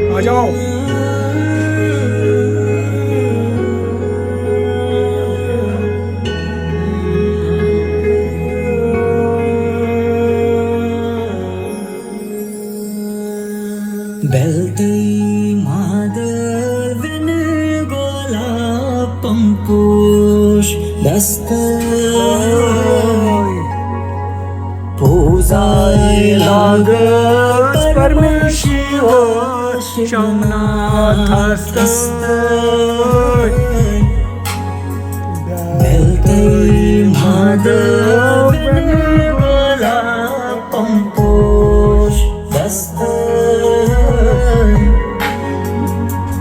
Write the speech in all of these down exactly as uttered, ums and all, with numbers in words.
आ जाओ। ಬೆಲ್ತೈ ಮಾಧವನ ಗೋಲಾಪಂ ಪೋಷ್ ದಸ್ತ. ಪೂಜಾಯ ಲಾಗ ಪರಮ ಶಿವ ಶಿವನಾಥಸ್ತ. ಬೆಲ್ತೈ ಮಾಧವನ ಗೋಲಾಪಂ ಪೋಷ್ ದಸ್ತ.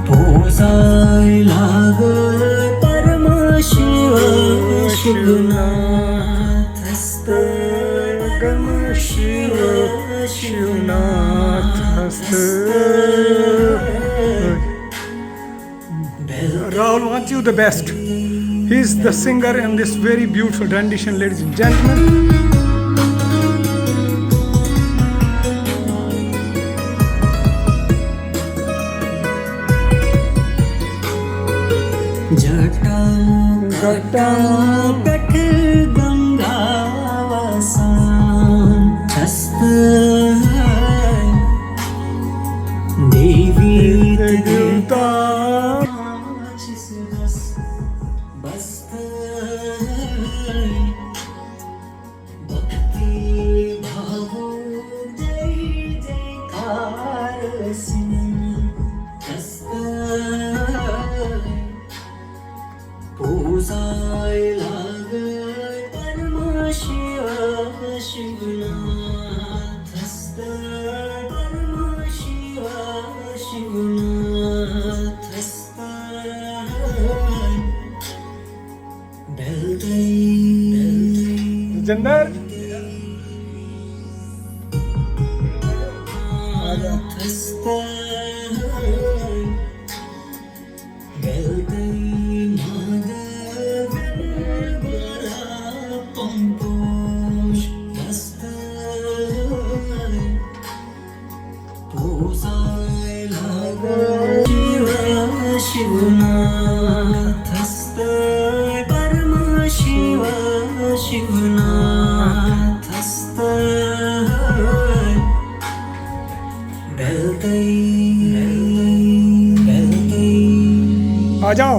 ಪೂಜಾಯ ಲಾಗ ಪರಮ ಶಿವ ಶಿವನಾಥಸ್ತ. ಪರಮ Shiva ಶಿವನಾಥಸ್ತ. Rahul wants you the best. He is the singer in this very beautiful rendition, ladies and gentlemen. جٹاں جٹاں پٮ۪ٹھ گنگا وسان چھست، دیوی تہٕ دیوتا چھِس بس بس۔ بھکتی بھاوُک جے جے کار سِنٛدھ دستہٕ۔ پوٗزاے لاگے پرما شِوا شِوناتھس تہٕ، پرما شِوا شِوناتھس تہٕ۔ جندر۔ پوٗزاے لاگے شِوا شِوناتھس تہٕ، پرما شِوا شِوناتھس تہٕ۔ بیلتَے، بیلتَے، بیلتَے۔ آ جاؤ۔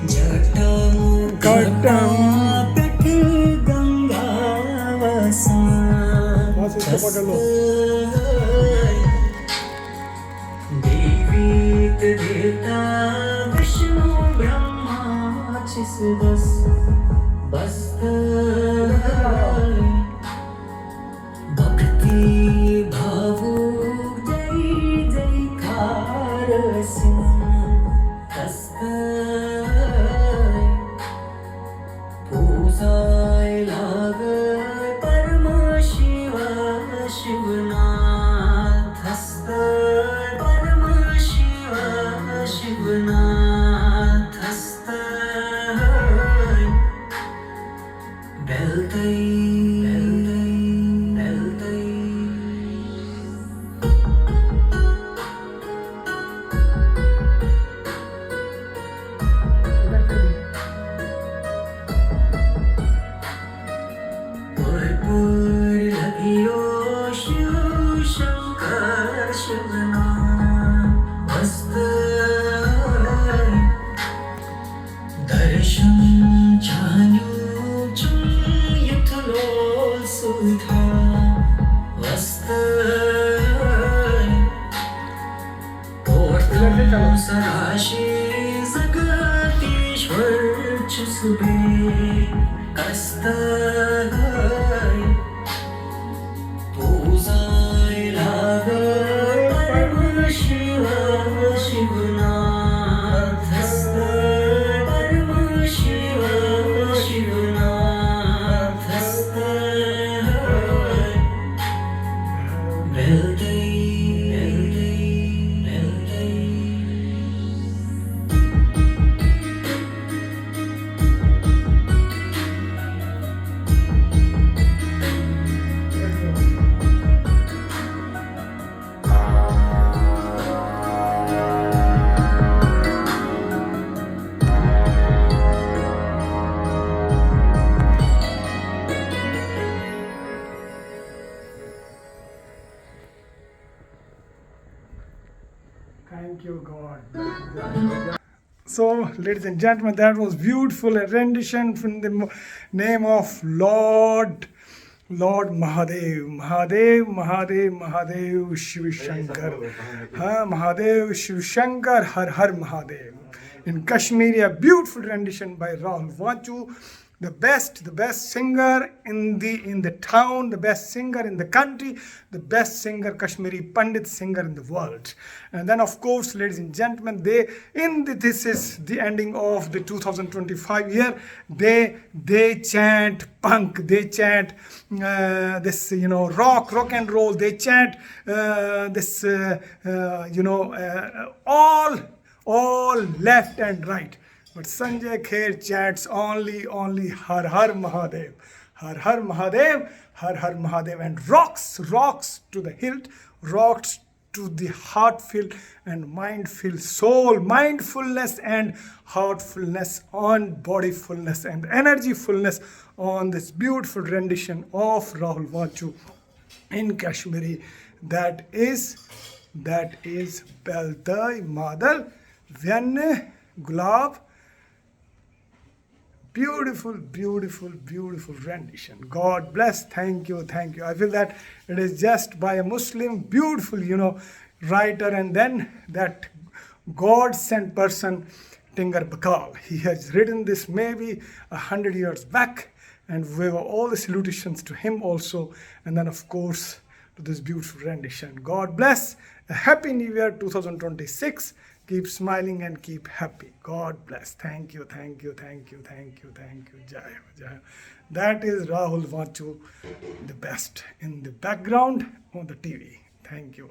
جٹاں جٹاں پٮ۪ٹھ گنگا وسان بس، اس کو پکڑ لو۔ چھس۔ دیوی تہٕ دیوتا وشنو برہما چھِس بس بس۔ بھکتی بھاوُک جے جے کار سِنٛدھ دستہٕ۔ پوٗزاے لاگے پرما شِوا شِوناتھس تہٕ، پرما شِوا شِوناتھس تہٕ۔ بیلتَے، بیلتَے، بیلتَے۔ پُر پُر لگیو شِو شنکر شِوناتھ وستہٕ۔ درشن چانیو چُم یُتھ لول سُتھا وستہٕ۔ پورتم سراشی جگتیشور چھُس بے کستہٕ۔ پوٗزاے لاگے پرما شِوا شِوناتھس تہٕ، پرما شِوا شِوناتھس تہٕ۔ بیلتَے، بیلتَے، بیلتَے۔ Ladies and gentlemen, that was beautiful rendition from the mo- name of Lord Lord Mahadev, Mahadev, Mahadev, Mahadev, Shiv Shankar. Huh? Mahadev, Shiv Shankar, Har Har Mahadev. In Kashmiri, a beautiful rendition by Rahul Vanchu, the best, the best singer in the in the town, the best singer in the country, the best singer, Kashmiri Pandit singer in the world. And then, of course, ladies and gentlemen, they in the, this is the ending of the two thousand twenty-five year. They they chant punk, they chant uh, this you know rock, rock and roll. They chant uh, this uh, uh, you know uh, all all left and right. But Sanjay Kher chants only, only Har Har Mahadev, Har Har Mahadev, Har Har Mahadev, and rocks, rocks to the hilt, rocks to the heart filled and mind filled soul, mindfulness and heartfulness on bodyfulness and energyfulness on this beautiful rendition of Rahul Vanchu in Kashmiri. That is, that is Beldai Madal Vyanne Gulab. Beautiful, beautiful, beautiful rendition. God bless. Thank you, thank you. I feel that it is just by a Muslim, beautiful, you know, writer, and then that God sent person, Tingar Bakal. He has written this maybe a hundred years back, and we were all the salutations to him also. And then, of course, to this beautiful rendition. God bless. A happy New Year two thousand twenty-six. Keep smiling and keep happy. God bless. Thank you, thank you, thank you, thank you, thank you. Jai Ho, Jai Ho. That is Rahul Vanchu, the best in the background on the T V. Thank you.